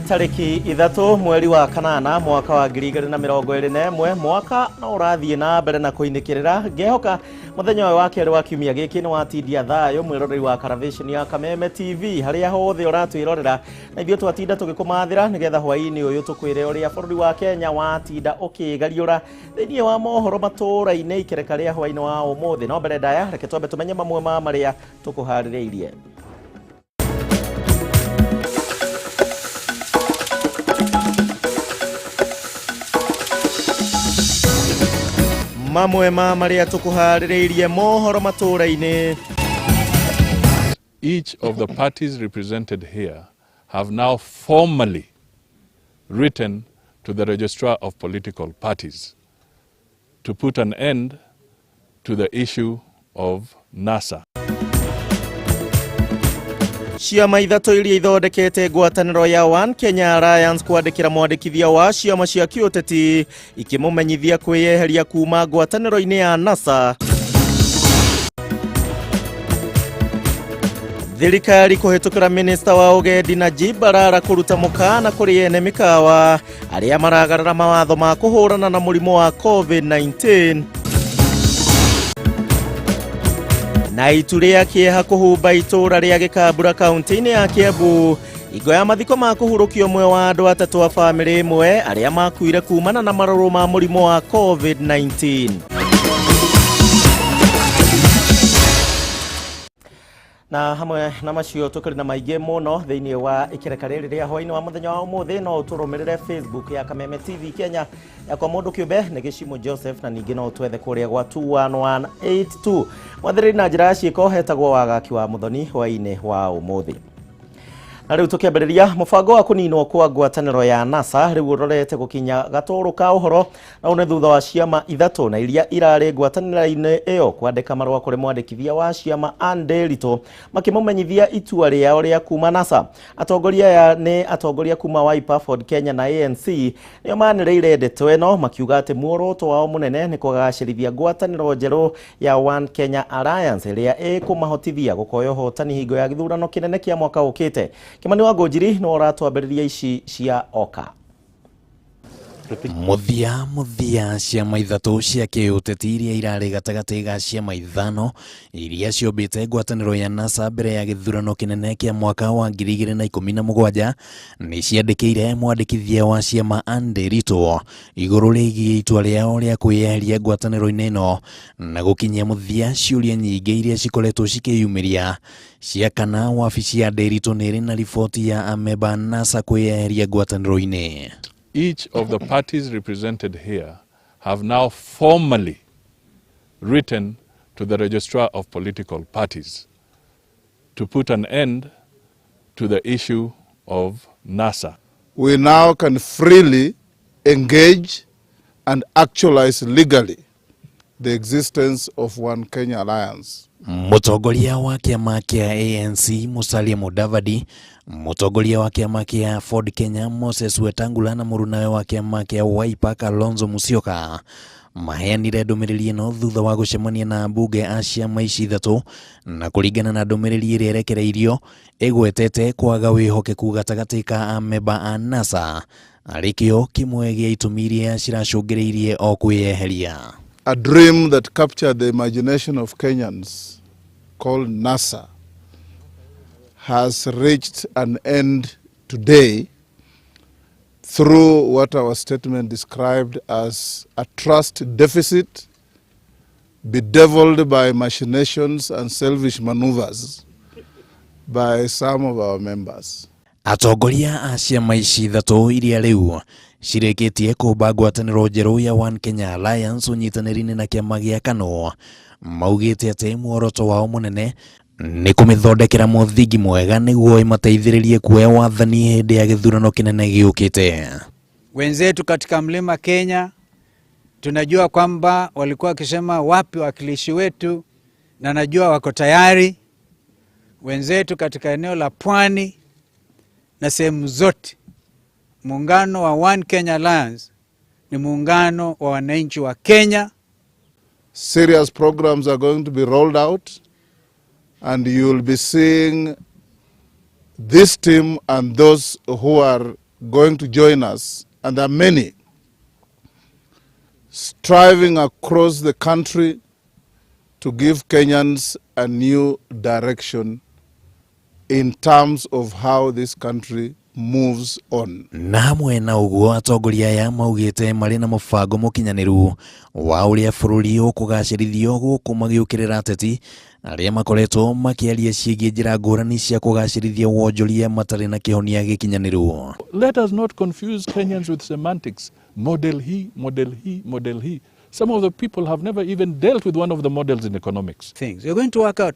Tarĩki 3 mweri wa kanana mwaka wa 2021, mwaka no ũrathiĩ na mbere na kũinĩkĩrĩra. Ngehoka mũthenya ũyũ wa kerĩ wa kiumia gĩkĩ nĩ watindia thayũ, mwĩroreri wa Karavĩceni ya Kameme TV harĩa hothe ũratwĩrorera, na ithuĩ twatinda tũgĩkũmathĩra nĩgetha hwaĩ-inĩ ũyũ tũkwĩre ũrĩa bũrũri wa Kenya watinda ũkĩgariũra thĩinĩ wa mohoro matũũra-inĩ ikereka rĩa hwaĩ-inĩ wa ũmũthĩ. No mbere ndaya, reke twambe tũmenye mamwe ma marĩa tũkũharĩrĩirie. Mamwe ma marĩa tũkũharĩrĩirie mohoro matũũra-inĩ. Each of the parties represented here have now formally written to the Registrar of Political Parties to put an end to the issue of NASA. Ciama ithatũ iria ithondekete ngwatanĩro ya One Kenya Alliance kwandĩkĩra mwandĩkithia wa ciama cia kĩũteti ikĩmũmenyithia kwĩyeheria kuma ngwatanĩro-inĩ ya NASA. Thirikari kũhĩtũkĩra minista wa ũgendi Najib Balala kũruta mũkana kũrĩ ene mĩkawa arĩa maragarara mawatho ma kũhũrana na mũrimũ wa COVID-19. Na itu rĩa kĩeha kũhumba itũũra rĩa Gĩkambura kaunti-inĩ ya Kiambu, hingo ya mathiko ma kũhurũkia ũmwe wa andũ atatũ a bamĩrĩ ĩmwe arĩa makuire kumana na marũrũ ma mũrimũ wa COVID-19. Na hamwe na macio tũkĩrĩ na maingĩ mũno thĩinĩ wa ikereka rĩrĩ rĩa hwainĩ wa mũthenya wa ũmũthĩ. No ũtũrũmĩrĩre Facebook ya Kameme TV Kenya, yakwa mũndũ kĩũmbe nĩ Gĩcimũ Joseph, na ningĩ no ũtwethe kũrĩa gwa 21182. Mwathĩrĩri na njĩra ya ciĩko hetagwo Wagaki wa Mũthoni hwainĩ wa ũmũthĩ. Na rĩu tũkĩambĩrĩria, mũbango wa kũninwo kwa ngwatanĩro ya NASA rĩu ũrorete gũkinya gatũrũ ka ũhoro, na ũũ nĩ thutha wa ciama ithatũ na iria irarĩ ngwatanĩro-inĩ ĩyo kwandĩka marũa kũrĩ mwandĩkithia wa ciama Ann Nderitu makĩmũmenyithia itua rĩao rĩa kuma NASA. Atongoria aya nĩ atongoria kuma Wiper, Ford Kenya na ANC, nĩo manĩrĩire ndeto ĩno makiuga atĩ muoroto wao mũnene nĩ kũgacĩrithia ngwatanĩro njerũ ya One Kenya Alliance ĩrĩa ĩkũmahotithia gũkoya ũhotani hingo ya gĩthurano kĩnene kĩa mwaka ũkĩte. Kĩmani wa Ngũnjiri nĩwe ũratwambĩrĩria ici cia oka. Mũthia mũthia, ciama ithatũ cia kĩũteti iria irarĩ gatagatĩ ga ciama ithano iria ciombĩte ngwatanĩro ya NASA mbere ya gĩthurano kĩnene kĩa mwaka wa 2017 nĩ ciandĩkĩire mwandĩkithia wa ciama Ann Nderitu igũrũ rĩgiĩ itua rĩao rĩa kwĩyeheria ngwatanĩro-inĩ ĩno na gũkinyia mũthia ciũria nyingĩ iria cikoretwo cikĩyumĩria cia kana wabici ya Nderitu nĩ ĩrĩ na riboti ya amemba a NASA kwĩyeheria ngwatanĩro-inĩ. Each of the parties represented here have now formally written to the Registrar of Political Parties to put an end to the issue of NASA. We now can freely engage and actualize legally the existence of One Kenya Alliance. Mũtongoria wa kĩama kĩa ANC Musalia Mudavadi, mũtongoria wa kĩama kĩa Ford Kenya Moses Wetangula na mũrunawe wa kĩama kĩa Wiper Kalonzo Musyoka maheanire ndũmĩrĩri ĩno thutha wa gũcemania na ambunge a ciama ici ithatũ, na kũringana na ndũmĩrĩri ĩrĩa ĩrekereirio ĩgwetete kwaga wĩhokeku gatagatĩ ka amemba a NASA arĩ kĩo kĩmwe gĩa itũmi iria ciracũngĩrĩirie o kwĩyeheria. A dream that captured the imagination of Kenyans called NASA has reached an end today through what our statement described as a trust deficit bedeviled by machinations and selfish maneuvers by some of our members. Atongoria a ciama ici ithatũ iria rĩu cirĩkĩtie kũmba ngwatanĩro njerũ ya One Kenya Alliance ũnyitanĩri-inĩ na kĩama gĩa KANU maugĩte atĩ muoroto wao mũnene nĩ kũmĩthondekera mũthingi mwega nĩguo ĩmateithĩrĩrie kuoya wathani hĩndĩ ya gĩthurano kĩnene gĩũkĩte. Wenzetu katika Mlima Kenya tunajua kwamba walikuwa wakisema wapi wakilishi wetu, na najua wako tayari. Wenzetu katika eneo la Pwani na sehemu zote, muungano wa One Kenya Alliance ni muungano wa wananchi wa Kenya. Serious programs are going to be rolled out, and you'll be seeing this team and those who are going to join us, and there are many, striving across the country to give Kenyans a new direction in terms of how this country moves on. Na hamwe na ũguo atongoria aya maugĩte marĩ na mũbango mũkinyanĩru wa ũrĩa bũrũri ũkũgacĩrithio gũkũ magĩũkĩrĩra ateti arĩa makoretwo makĩaria ciĩgiĩ njĩra ngũrani cia kũgacĩrithia wonjoria matarĩ na kĩhonia gĩkinyanĩru. Let us not confuse Kenyans with semantics. Model he, model he, model he. Some of the people have never even dealt with one of the models in economics. Things. We're going to work out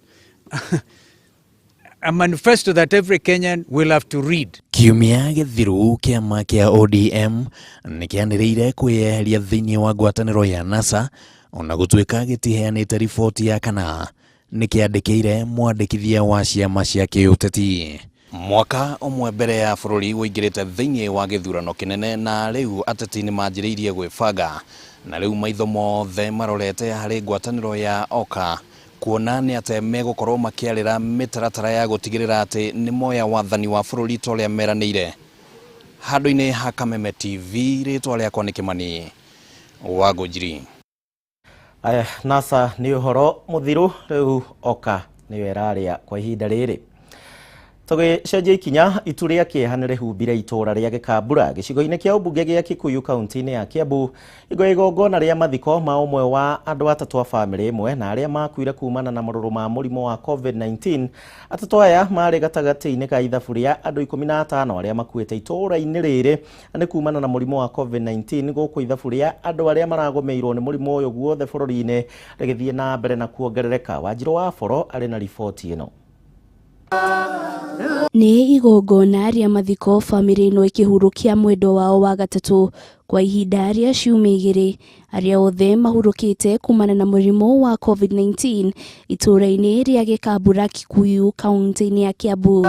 a manifesto that every Kenyan will have to read. Kiumia gĩthiru kĩama kĩa ODM nĩkĩanĩrĩire kwĩyeheria thĩinĩ wa ngwatanĩro ya NASA ona gũtuĩka gĩtiheanĩte riboti ya kana nĩkĩandĩkĩire mwandĩkithia wa ciama cia kĩũteti. Mwaka ũmwe mbere ya bũrũri ũingĩrĩte thĩinĩ wa gĩthurano kĩnene na rĩu ateti nĩmanjĩrĩirie gwĩbanga na rĩu maitho mothe marorete harĩ ngwatanĩro ya OKA kuona nĩ atĩ megũkorwo makĩarĩra mĩtaratara ya gũtigĩrĩra atĩ nĩ moya wathani wa bũrũri ta ũrĩa meranĩire. Handũ-inĩ ha Kameme TV, rĩtwa rĩakwa nĩ Kĩmani wa Ngũnjiri. Aya, NASA nĩ ũhoro mũthiru rĩu OKA nĩyo ĩrarĩa kwa ihinda rĩrĩ. Tũgĩcenjia ikinya, itu rĩa kĩeha nĩ rĩhumbire itũũra rĩa Gĩkambura gĩcigo-inĩ kĩa ũmbunge gĩa Kikuyu kaunti-inĩ ya Kiambu hingo ya igongona rĩa mathiko ma ũmwe wa andũ atatũ a bamĩrĩ ĩmwe na arĩa makuire kumana na marũrũ ma mũrimũ wa COVID-19. Atatũ aya marĩ gatagatĩ-inĩ ka ithabu rĩa andũ 15 arĩa makuĩte itũũra-inĩ rĩrĩ nĩ kumana na mũrimũ wa COVID-19 gũkũ ithabu rĩa andũ arĩa maragũmĩirwo nĩ mũrimũ ũyũ guothe bũrũri-inĩ rĩgĩthiĩ na mbere na kuongerereka. Wanjirũ wa Boro arĩ na riboti ĩno. Nĩ igongona rĩa mathiko bamĩrĩ ĩno ĩkĩhurũkia mwendwa wao wa gatatũ kwa ihinda rĩa ciumia igĩrĩ arĩa othe mahurũkĩte kumana na mũrimũ wa COVID-19 itũũra-inĩ rĩa Gĩkambura Kikuyu kaunti-inĩ ya Kiambu.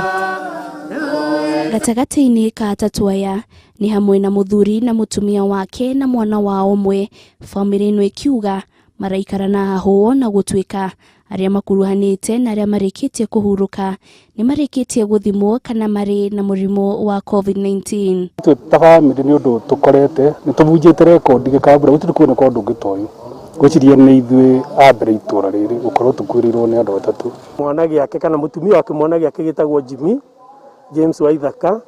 Gatagatĩ-inĩ ka atatũ aya nĩ hamwe na mũthuri na mũtumia wake na mwana wao ũmwe. Bamĩrĩ ĩno ĩkiuga maraikara na hahũo na gũtuĩka arĩa makuruhanĩte na arĩa marĩkĩtie kũhurũka nĩ marĩkĩtie gũthimwo kana marĩ na mũrimũ wa COVID-19. Twĩ ta bamĩrĩ nĩ ũndũ tũkorete nĩ tũbunjĩte rekondi Gĩkambura gũtirĩ kuoneka ũndũ ũngĩ ta ũyũ. Ngwĩciria nĩ ithuĩ a mbere itũũra rĩrĩ gũkorwo tũkuĩrĩirwo nĩ andũ atatũ. Mwana gĩake kana mũtumia wake mwana gĩake gĩtagwo Jimmy James Waithaka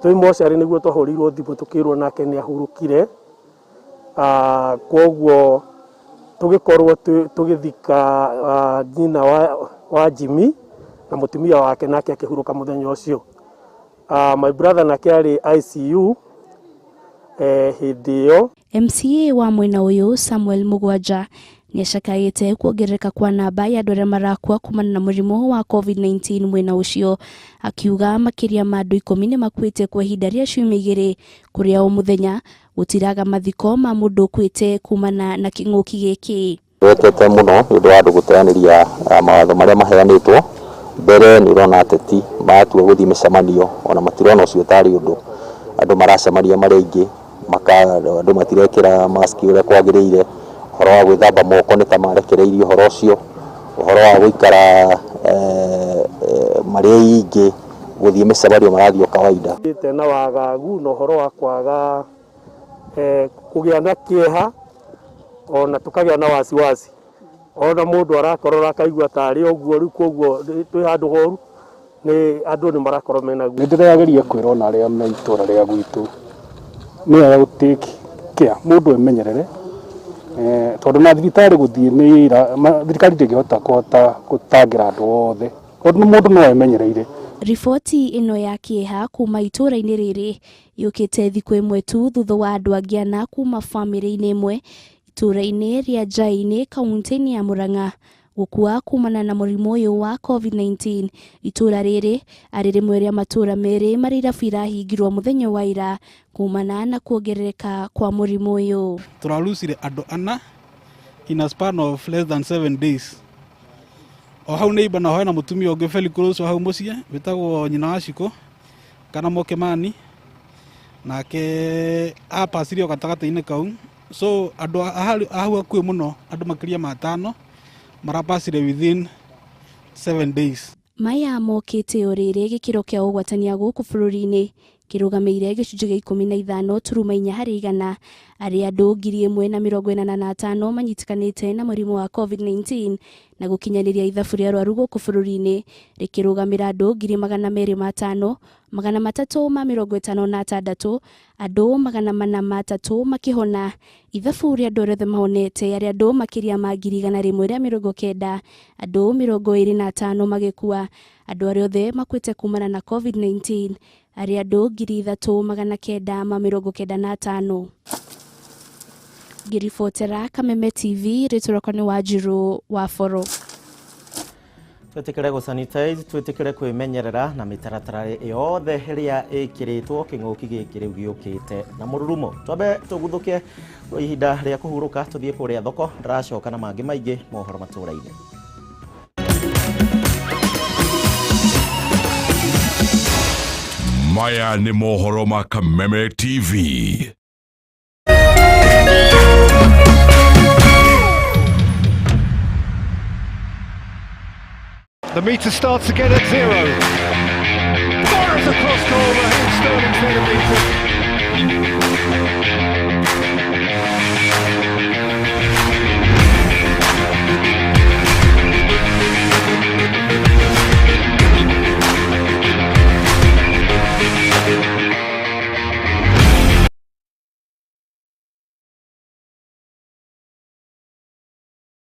twĩ mocarĩ nĩguo twahũrĩirwo thimũ tũkĩrwo nake nĩ ahurũkire. Kwoguo tũgĩkorwo tũgĩthika nyina wa Jimmy na mũtumia wake nake akĩhurũka mũthenya ũcio. My brother nake arĩ ICU hĩndĩ ĩyo. MCA wa mwena ũyũ Samuel Mugwanja nĩacakaĩte kuongerereka kwa namba ya andũ arĩa marakua kumana na mũrimũ wa COVID-19 mwena ũcio, akiuga makĩria ma andũ 10 nĩ makuĩte kwa ihinda rĩa ciumia igĩrĩ kũrĩa o mũthenya gũtiraga mathiko ma mũndũ ũkuĩte kumana na kĩng'ũki gĩkĩ. Wetete mũno nĩ ũndũ wa andũ gũteanĩria mawatho marĩa maheanĩtwo. Mbere nĩ ũrona ateti matua gũthiĩ mĩcemanio ona matirona ũcio tarĩ ũndũ, andũ maracemania marĩ aingĩ, andũ matirekĩra maski ũrĩa kwagĩrĩire, ũhoro wa gwĩthamba moko nĩ ta marekereirie ũhoro ũcio, ũhoro wa gũikara marĩ aingĩ, gũthiĩ mĩcemanio marathiĩ o kawaida. Na wagagu na ũhoro wa kwaga kũgĩa na kĩeha ona tũkagĩa na wasiwasi ona mũndũ arakorora akaigua tarĩ ũguo rĩu, koguo twĩ handũ horu nĩ andũ nĩ marakorwo mena guo. Nĩ ndĩrageria kwĩrwo na arĩa me itũũra rĩa gwitũ nĩ wega gũ take care mũndũ emenyerere tondũ na thibitarĩ gũthiĩ nĩ thirikari ndĩngĩhota kũhota gũtangĩra andũ othe tondũ mũndũ no emenyereire. Riboti ĩno ya kĩeha kuma itũũra-inĩ rĩrĩ yũkĩte thikũ ĩmwe tu thutha wa andũ angĩ ana kuma bamĩrĩ-inĩ ĩmwe itũũra-inĩ rĩa Njainĩ kaunti-inĩ ya Murang'a gũkua kumana na mũrimũ ũyũ wa COVID-19. Itũũra rĩrĩ arĩ rĩmwe rĩa matũũra merĩ marĩa irabu irahingirwo mũthenya wa ira kumana na kuongerereka kwa mũrimũ ũyũ. Tũrarucire andũ ana in a span of less than 7 days. O hau neighbor na hena mũtumia ũngĩ very close hau mũciĩ wĩtagwo nyina wa Ciko kana Mokemani nake apasirio gatagatĩ-inĩ kau. So andũ hau hakuhĩ mũno andũ makĩria ma 5 marapasire within 7 days. Maya mokĩte o rĩrĩ gĩkĩro kĩa ũgwatania gũkũ bũrũri-inĩ Kĩrũgamĩire gĩcunjĩ gĩa 15.4 harĩ igana. Arĩa andũ 1,085 manyitĩkanĩte na mũrimũ wa COVID-19 na gũkinyanĩria ithabu rĩa arwaru gũkũ bũrũri-inĩ rĩkĩrũgamĩra andũ 205 356, andũ 403 makĩhona. Ithabu rĩa andũ arĩa othe mahonete arĩa andũ makĩria ma 190, andũ 25 magĩkua. Andũ arĩa othe makuĩte kumana na COVID-19 arĩa andũ 3995. Ngĩribotera Kameme TV, rĩtwa rĩakwa nĩ Wanjiru wa Boro. Twĩtĩkĩre gũ-sanitize, twĩtĩkĩre kwĩmenyerera na mĩtaratara yothe ĩrĩa ĩkĩrĩtwo kĩng'ũki gĩkĩ rĩu gĩũkĩte na mũrurumo. Twambe tũguthũke ihinda rĩa kũhurũka, tũthiĩ kũrĩa thoko, ndĩracoka na mangĩ maingĩ mohoro matũra-inĩ. Maya nĩ mohoro ma Kameme TV. The meter starts again at 0. Fires across goal, Raheem Sterling's header beaten.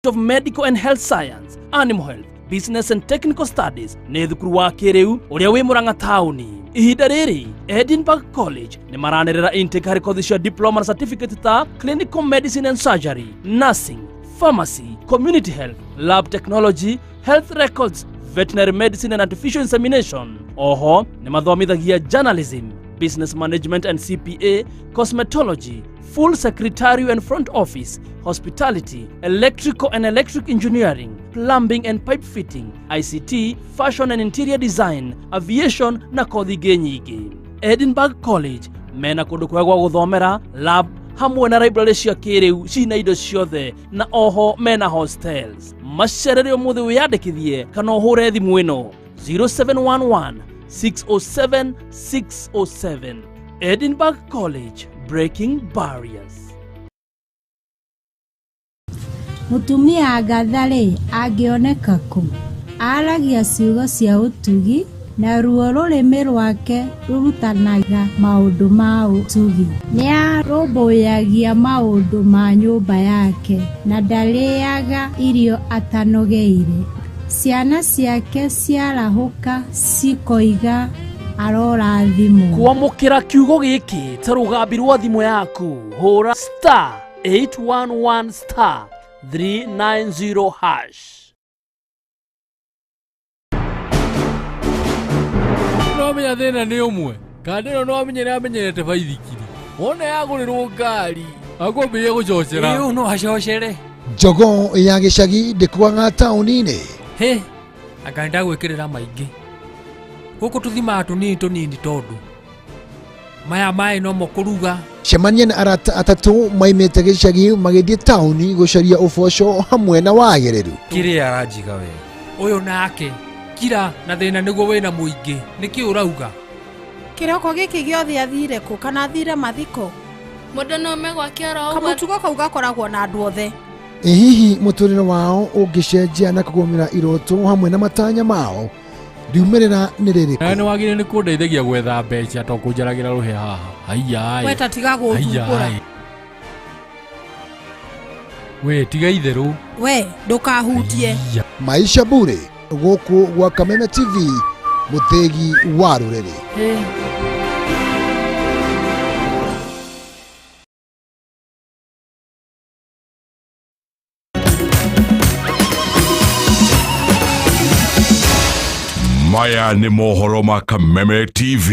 Of Medical and Health Science, Animal Health, Business and Technical Studies nĩ thukuru wa kĩrĩu ũrĩa wĩ Murang'a taũni. Ihinda rĩrĩ Edinburgh College nĩ maranĩrĩra intake harĩ kothi cia diploma na certificate ta Clinical Medicine and Surgery, Nursing, Pharmacy, Community Health, Lab Technology, Health Records, Veterinary Medicine and Artificial Insemination. Oho nĩ mathomithagia Journalism, Business Management and CPA, Cosmetology, Full Secretarial and Front Office, Hospitality, Electrical and Electric Engineering, Plumbing and Pipe Fitting, ICT, Fashion and Interior Design, Aviation na kothi ingĩ nyingĩ. Edinburgh College mena kũndũ kwega gwa gũthomera, lab hamwe na library cia kĩrĩu cina indo ciothe, na oho mena hostels. Macerere ũmũthĩ wĩyandĩkithie kana ũhũre thimũ ĩno 0711 607 607. Edinburgh College, breaking barriers. Mũtumia Agatha-rĩ, angĩoneka kũ? Aaragia ciugo cia ũtugi, na ruo rũrĩmĩ rwake rũrutanaga maũndũ ma ũtugi. Nĩarũmbũyagia maũndũ ma nyũmba yake, na ndarĩĩaga irio atanogeire. Ciana ciake ciarahũka cikoiga arorathimwo. Kwamũkĩra kiugo gĩkĩ ta rũgambi rwa thimũ yaku, hũra star 811 star 390 hash. No menya thĩna nĩ ũmwe, kanda ĩno no amenye nĩ amenyerete baithikiri, wona yagũrĩrwo ngari akwambĩrĩria gũcocera. Ĩĩ, no acocere. Jogoo ya gĩcagi ndĩkuaga taũni-inĩ. Hĩ, anga nĩndagwĩkĩrĩra maingĩ. Gũkũ tũthimaga tũnini tũnini tondũ maya maĩ nomo kũruga. Cemania na arata atatũ maimĩte gĩcagi magĩthiĩ taũni gũcaria ũboco hamwe na wagĩrĩru. Kĩrĩa aranjiga we ũyũ nake kira na thĩna nĩguo wĩna mũingĩ, nĩkĩ ũrauga? Kĩroko gĩkĩ gĩothe athire kũ kana athire mathiko? Mũndũ no ume gwake oro ũguo. Kamũtugo kau gakoragwo na andũ othe. Ĩ hihi mũtũrĩre wao ũngĩcenjia na kũgũmĩra iroto hamwe na matanya mao, riumĩrĩra nĩ rĩrĩkũ? Nawe nĩ wagĩrĩire nĩ kũndeithagia gwetha mbeca to kũnjaragĩra rũhĩa haha. Haiya. We ta tiga gũthumbũra. We tiga itherũ. We ndũkahutie. Maisha Bure gũkũ gwa Kameme TV, mũthĩgi wa rũrĩrĩ. Maya nĩ mohoro ma Kameme TV.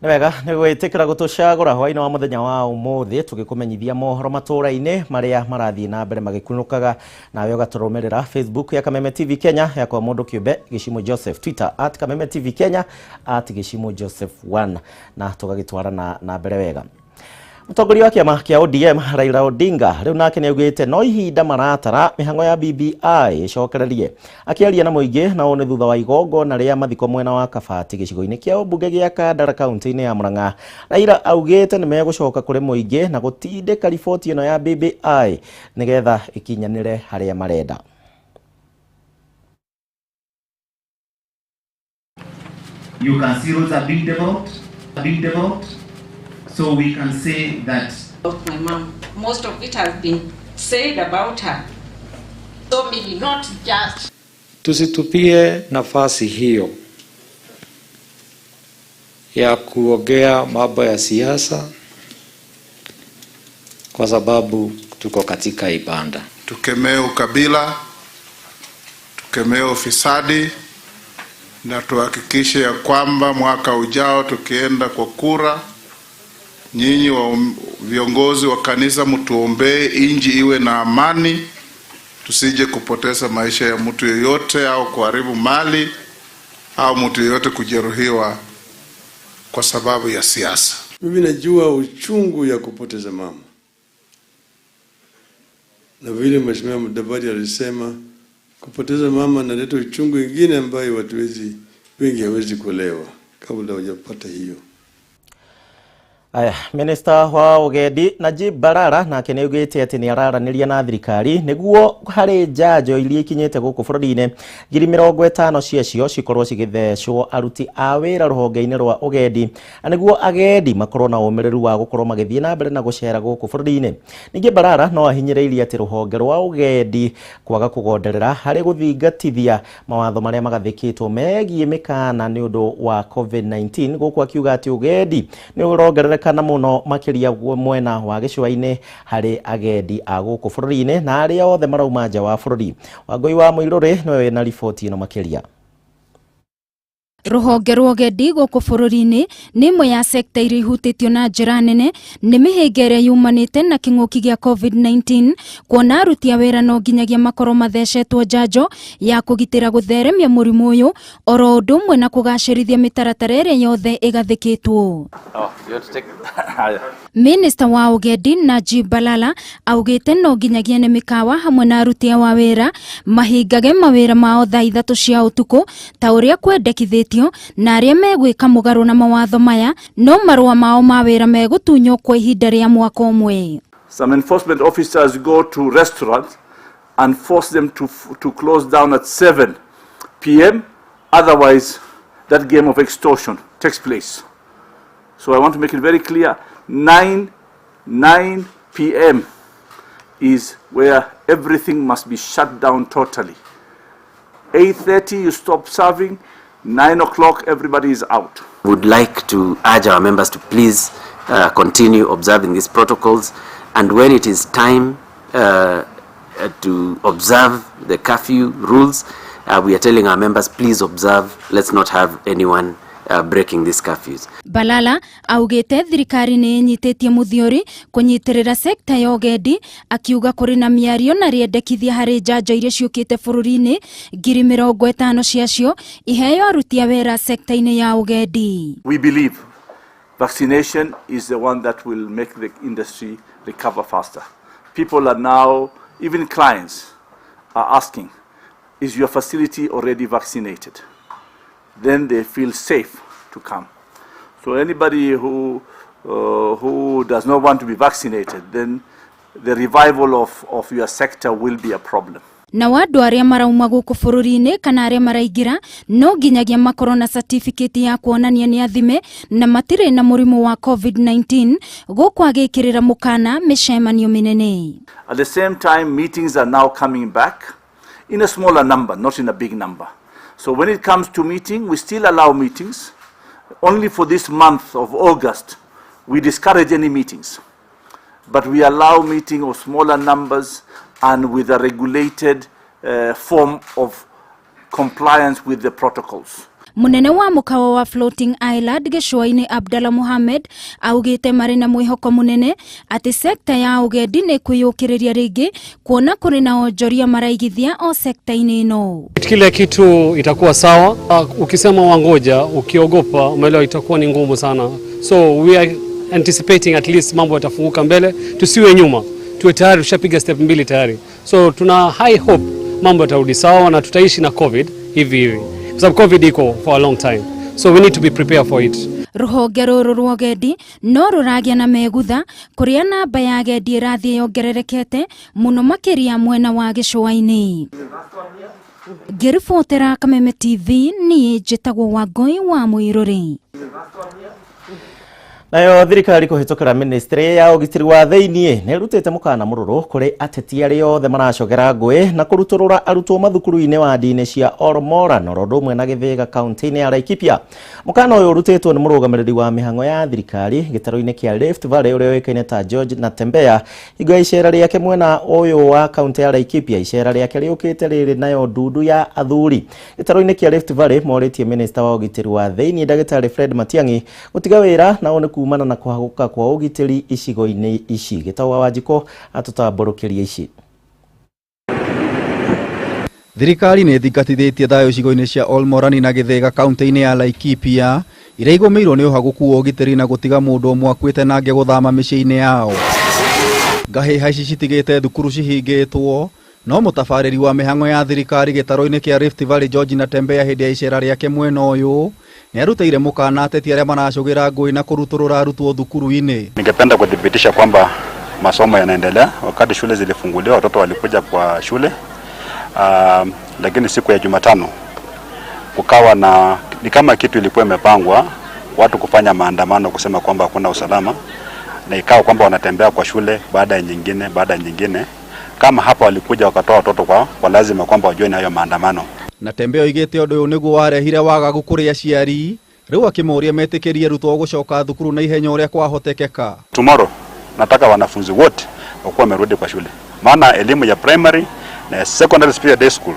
Nĩ wega nĩ gwĩtĩkĩra gũtũcagũra hwaĩ-inĩ wa mũthenya wa ũmũthĩ tũgĩkũmenyithia mohoro matũra-inĩ marĩa marathiĩ na mbere magĩkunũkaga, nawe ũgatũrũmĩrĩra Facebook ya Kameme TV Kenya yakwa mũndũ kĩũmbe Gĩcimo Joseph, Twitter at Kameme TV Kenya at Gĩcimo Joseph 1, na tũgagĩtwarana na mbere wega. Mũtongoria wa kĩama kĩa ODM Raila Odinga rĩu nake nĩaugĩte no ihinda maratara mĩhang'o ya BBI ĩcokererie. Akĩaria na mũingĩ na ũũ nĩ thutha wa igongona rĩa mathiko mwena wa Kabati gĩcigo-inĩ kĩa ũmbunge gĩa Kandara kaunti-inĩ ya Murang'a. Raila augĩte nĩ megũcoka kũrĩ mũingĩ na gũtindĩka riboti ĩno ya BBI nĩgetha ĩkinyanĩre harĩa marenda. You can see roads are being developed. So we can say that about my mom, most of it has been said about her. So many, not just. Tusitupie nafasi hiyo ya kuongea mambo ya siasa kwa sababu tuko katika ibada. Tukemee ukabila, tukemee ufisadi na tuhakikishe ya kwamba mwaka ujao tukienda kwa kura, nyinyi wa viongozi wa kanisa mtuombee inji iwe na amani, tusije kupoteza maisha ya mtu yeyote au kuharibu mali au mtu yeyote kujeruhiwa kwa sababu ya siasa. Mimi najua uchungu ya kupoteza mama, na vile Mheshimiwa Mudavadi alisema kupoteza mama inaleta uchungu mwingine ambayo watu wengi hawezi kuelewa kabla hawajapata hiyo. Aya, Minister wa Ugendi Najib Balala nake nĩaugĩte atĩ nĩararanĩria na thirikari nĩguo harĩ njanjo iria ikinyĩte gũkũ bũrũri-inĩ 50,000 ciacio cikorwo cigĩthecwo aruti a wĩra rũhonge-inĩ rwa ũgendi na nĩguo agendi makorwo na ũmĩrĩru wa gũkorwo magĩthiĩ na mbere na gũcera gũkũ bũrũri-inĩ. Ningĩ Balala no ahinyĩrĩirie atĩ rũhonge rwa ũgendi kwaga kũgonderera harĩ gũthingatithia mawatho marĩa magathĩkĩtwo megiĩ mĩkana nĩ ũndũ wa COVID-19 gũkũ akiuga atĩ ũgendi nĩ ũrongerereka kana muno makiria mwena wa gĩcũa-inĩ harĩ agendi a gũkũ bũrũri-inĩ na arĩa othe marauma nja wa bũrũri. Wangũi wa Mũirũrĩ nĩwe wĩna riboti ĩno makĩria. Rũhonge rwa ũgendi gũkũ bũrũri-inĩ nĩ ĩmwe ya sekta iria ihutĩtio na njĩra nene nĩ mĩhĩnga ĩrĩa yumanĩte na kĩng'ũki gĩa COVID-19 kuona aruti a wĩra no nginyagia makorwo mathecetwo njanjo ya kũgitĩra gũtheremia mũrimũ ũyũ oro ũndũ ũmwe na kũgacĩrithia mĩtaratara ĩrĩa yothe ĩgathĩkĩtwo. Minister wa ũgendi Najib Balala augĩte no nginyagia nĩ mĩkawa hamwe na aruti a wĩra mahingage mawĩra mao thaa 3 cia ũtukũ ta ũrĩa kwendekithĩtio na arĩa megwĩka mũgarũ na mawatho maya no marũa mao ma wĩra megũtunywo kwa ihinda rĩa mwaka ũmwe. Some enforcement officers go to restaurants and force them to close down at 7 p.m. Otherwise, that game of extortion takes place. So I want to make it very clear, 9 p.m. is where everything must be shut down totally. 8:30 you stop serving, 9 o'clock everybody is out. Would like to urge our members to please continue observing these protocols, and when it is time to observe the curfew rules, we are telling our members, please observe, let's not have anyone breaking these curfews. Balala augite thirikari ni inyitĩtie muthiori kunyitirira sekta ya ũgendi akiuga kuri na miario na riendekithia hari njanjo iria ciukite bururi-ini 50,000 ciacio iheo aruti a wĩra sekta-inĩ ya ũgendi. We believe vaccination is the one that will make the industry recover faster. People are now, even clients are asking, is your facility already vaccinated? Then they feel safe to come. So anybody who does not want to be vaccinated, then the revival of your sector will be a problem. Na andũ arĩa marauma gũkũ bũrũri-inĩ kana arĩa maraingĩra no nginyagia makorwo na certificate ya kuonania nĩ athime na matirĩ na mũrimũ wa COVID-19 gũkũ agĩkĩrĩra mũkana mĩcemanio mĩnene. At the same time, meetings are now coming back in a smaller number, not in a big number. So when it comes to meeting, we still allow meetings. Only for this month of August, we discourage any meetings. But we allow meeting of smaller numbers and with a regulated form of compliance with the protocols. Munene wa mukawa wa Floating Island gĩcũa-inĩ Abdallah Mohamed augĩte marĩ na mwĩhoko munene atĩ sekta ya ũgendi nĩ kwĩyũkĩrĩria rĩngĩ kuona kũrĩ na onjoria maraigithia o sekta-inĩ ĩno. Kila kitu itakuwa sawa. Ukisema wangoja, ukiogopa, umeelewa, itakuwa ni ngumu sana. So we are anticipating at least mambo yatafunguka mbele, tusiwe nyuma, tuwe tayari tushapiga step mbili tayari. So tuna high hope mambo yatarudi sawa na tutaishi na COVID hivi hivi, kwa sababu COVID iko for a long time, so we need to be prepared for it. Ruhonge rũrũ rwa ũgendi no rũragĩa na megutha kũrĩa namba ya agendi ĩrathiĩ yongererekete mũno makĩria mwena wa gĩcũa-inĩ. Ngĩribotera Kameme TV niĩ njĩtagwo Wangũi wa Mũirũrĩ. Nayo thirikari kũhĩtũkĩra ministry ya ũgitĩri wa thĩiniĩ nĩ ĩrutĩte mũkana mũrũrũ kũrĩ ateti arĩa othe maracogera ngũĩ na kũrutũrũra arutwo mathukuru-inĩ wandi-inĩ cia Ormora na ũndũ ũmwe na Gĩthĩga kaunti-inĩ ya Laikipia. Mũkana ũyũ ũrutĩtwo nĩ mũrũgamĩrĩri wa mĩhang'o ya thirikari gĩtarũ-inĩ kĩa Rift Valley ũrĩa ũĩkaine ta George Natembeya hingo ya icera rĩake mwena ũyũ wa kaunti ya Laikipia. Icera rĩake rĩũkĩte rĩrĩ nayo ndundu ya athuri gĩtarũ-inĩ kĩa Rift Valley morĩtie minista wa ũgitĩri wa thĩiniĩ ndagĩtarĩ Fred Matiang'i gũtiga wĩra na ũũ nĩ kumana na kũhagũka kwa ũgitĩri icigo-inĩ ici. Gĩtau wa Wanjikũ atũtambũrũkĩria ici. Thirikari nĩ ĩthingatithĩtie thayũ icigo-inĩ cia Olmorani na Gĩthĩga kaunti-inĩ ya Laikipia iria igũmĩirwo nĩ ũhagũku wa ũgitĩri na gũtiga mũndũ ũmwe akuĩte na angĩ gũthama mĩciĩ-inĩ yao. Ngahĩha ici citigĩte thukuru cihingĩtwo no mũtabarĩri wa mĩhang'o ya thirikari gĩtarũ-inĩ kĩa Rift Valley George Natembeya hĩndĩ ya icera rĩake mwena ũyũ nĩ arutĩire mũkana ateti arĩa maracũgĩra ngũĩ na kũrutũrũra arutwo thukuru-inĩ. Ningependa kudhibitisha kwamba masomo yanaendelea. Wakati shule zilifunguliwa watoto walikuja kwa shule, lakini siku ya Jumatano kukawa na ni kama kitu ilikuwa imepangwa watu kufanya maandamano kusema kwamba hakuna usalama, na ikawa kwamba wanatembea kwa shule baada ya nyingine baada ya nyingine. Kama hapa walikuja wakatoa watoto kwa lazima kwamba wajoin hayo maandamano. Natembeya oigĩte ũndũ ũyũ nĩguo warehire wagagu kũrĩ aciari rĩu akĩmoria metĩkĩrie arutwo gũcoka thukuru na ihenya ũrĩa kwahotekeka. Tomorrow nataka wanafunzi wote wakuwa wamerudi kwa shule, maana elimu ya primary na secondary pia day school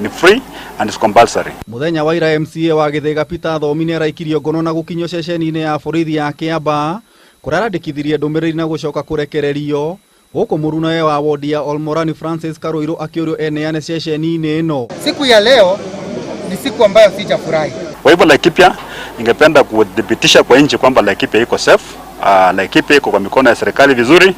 ni free and is compulsory. Muthenya wa ira MCA wa Gĩthĩga Peter Thomi nĩ araikirio ngono na gũkinyio ceceni-inĩ ya borithi ya Kĩambaa kũrĩa arandĩkithirie ndũmĩrĩri na gũcoka kũrekererio gũkũ mũrunawe wa wodi ya Olmorani Francis Karuiru akĩũrio eneane ceceni-inĩ ĩno. Siku ya leo ni siku ambayo sijafurahi. Kwa hivyo Laikipia ningependa kudhibitisha kwa nchi kwamba Laikipia iko safe. Laikipia iko kwa mikono ya serikali vizuri.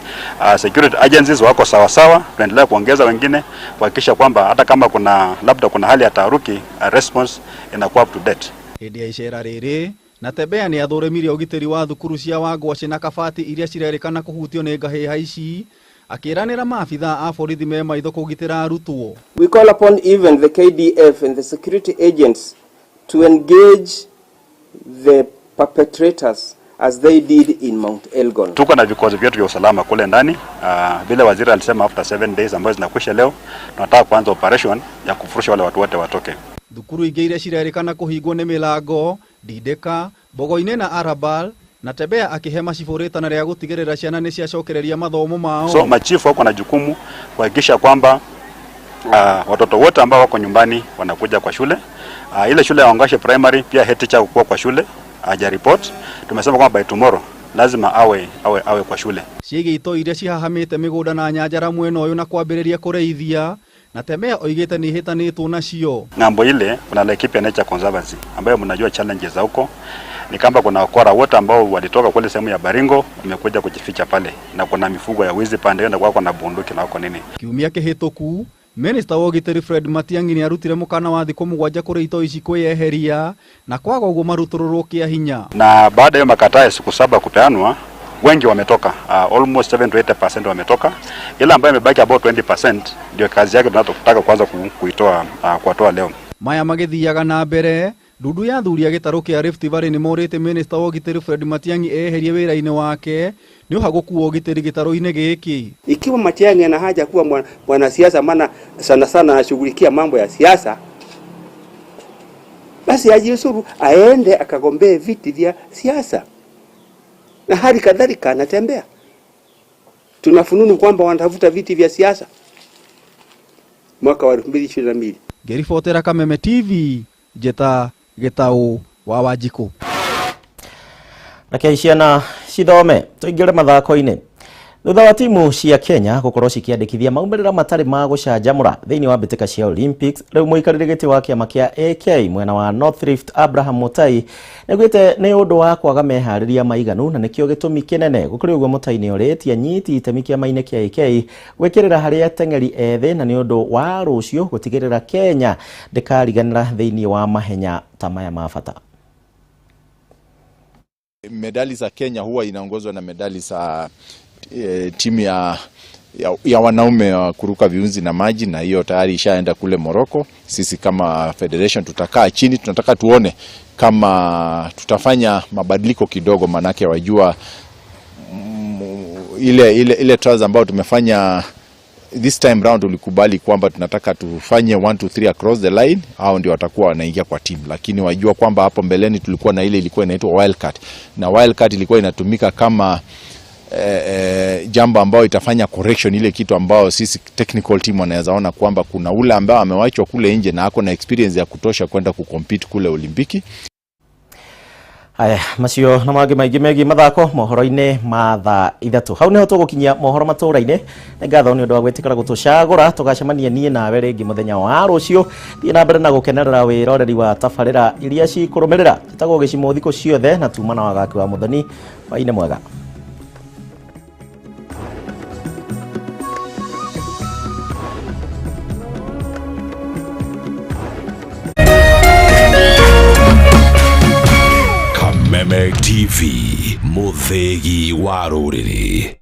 Security agencies wako sawa sawa. Tunaendelea kuongeza wengine kuhakikisha kwamba hata kama kuna labda kuna hali ya taharuki, response inakuwa up to date. Hĩndĩ ya icera rĩrĩ Natembeya nĩ athũrĩmire ũgitĩri wa thukuru cia Wangwacĩ na Kabati iria cirerĩkana kũhutio nĩ ngahĩha ici akĩranĩra maabithaa a borithi me maitho kũgitĩra arutwo. We call upon even the KDF and the security agents to engage the perpetrators as they did in Mount Elgon. Tuko na vikosi vyetu vya usalama kule ndani. Vile waziri alisema after 7 days ambazo zinakwisha leo, tunataka kuanza operation ya kufurusha wale watu wote watoke. Thukuru ingĩ iria cirerĩkana kũhingwo nĩ Mĩlango, Ndindĩka, Bogoinĩ na Arabal. Natembeya akĩhe macibũ rĩtana rĩa gũtigĩrĩra ciana nĩ ciacokereria mathomo mao. So machifu wako na jukumu kuhakikisha kwamba watoto wote ambao wako nyumbani wanakuja kwa shule. Ile shule ya Wangashe Primary pia head teacher kukua kwa shule aja report. Tumesema kwamba by tomorrow lazima awe awe awe kwa shule. Ciĩgiĩ itoi iria cihahamĩte mĩgũnda na nyanjara mwena ũyũ na kwambĩrĩria kũrĩithia Natembeya oigĩte nĩ ihĩtanĩtwo nacio. Ng'ambo ile kuna Laikipia Nature Conservancy ambayo mnajua challenges za huko ni kama kuna wakora wote ambao walitoka kule sehemu ya Baringo wamekuja kujificha pale, na kuna mifugo ya wizi pande na kwako na bunduki na wako nini. Kiumia kĩhĩtũku Minister wa ũgitĩri Fred Matiang'i nĩ arutire mũkana wa thikũ 7 kũrĩ itoi ici kwĩyeheria na kwaga ũguo marutũrũrwo kĩa hinya. Na baada ya makataa ya siku 7 kupeanwa, wengi wametoka, almost 7 to 80% wametoka, ila ambayo imebaki about 20% ndio kazi yake tunataka kuanza kuitoa kuwatoa leo. Maya magĩthiaga na mbere ndundu ya athuri a gĩtarũ kĩa Rift Valley nĩ morĩte Minister wa ũgitĩri Fred Matiang'i eherie wĩra-inĩ wake nĩ ũhagũku wa ũgitĩri gĩtarũ-inĩ gĩkĩ. Ikiwa Matiang'i ana haja kuwa mwanasiasa, maana sana sana anashughulikia mambo ya siasa, basi ajiuzuru aende akagombee viti vya siasa. Na hali kadhalika anatembea. Tunafununu kwamba wanatafuta viti vya siasa mwaka wa 2022. Ngĩribotera Kameme TV njĩta Gĩtaũ wa Wanjikũ. Reke ciana cithome tũingĩre mathako-inĩ. Thutha wa timu cia Kenya gũkorwo cikĩandĩkithia maumĩrĩra matarĩ ma gũcanjamũra thĩinĩ wa mbĩtĩka cia Olympics, rĩu mũikarĩri gĩtĩ wa kĩama kĩa AK mwena wa North Rift Abraham Mutai nĩaugĩte nĩ ũndũ wa kwaga meharĩria maiganu na nĩkĩo gĩtũmi kĩnene. Gũkĩrĩ ũguo, Mutai nĩorĩtie anyiti itemi kĩama-inĩ kĩa AK gwĩkĩrĩra harĩ ateng'eri ethĩ na nĩ ũndũ wa rũciũ gũtigĩrĩra Kenya ndĩkariganĩra thĩinĩ wa mahenya ta maya ma bata. Medali za Kenya huwa inaongozwa na medali za timu ya wanaume wa kuruka viunzi na maji, na hiyo tayari ishaenda kule Morocco. Sisi kama federation tutakaa chini, tunataka tuone kama tutafanya mabadiliko kidogo, manake wajua ile trials ambayo tumefanya this time round, ulikubali kwamba tunataka tufanye 1 2 3 across the line, hao ndio watakuwa wanaingia kwa team. Lakini wajua kwamba hapo mbeleni tulikuwa na ile ilikuwa inaitwa wildcard, na wildcard ilikuwa inatumika kama jambo ambayo itafanya correction ile kitu ambao sisi technical team wanaweza ona kwamba kuna ule ambao amewachwa kule nje na ako na experience ya kutosha kwenda kucompete kule Olimpiki. Aya, macio na mangĩ maingĩ megiĩ mathako mohoro-inĩ ma thaa 3. Hau nĩho tũgũkinyia mohoro matũra-inĩ. Nĩ ngatho nĩ ũndũ wa gwĩtĩkĩra gũtũcagũra. Tũgacemania niĩ nawe rĩngĩ mũthenya wa rũciũ. Thiĩ na mbere na gũkenerera wĩroreri wa tabarĩra iria cikũrũmĩrĩra. Njĩtagwo Gĩcimo thikũ ciothe na tuma na wagaki wa Mũthoni. Hwaĩ-inĩ mwega. Kameme TV, mũthĩgi wa rũrĩrĩ.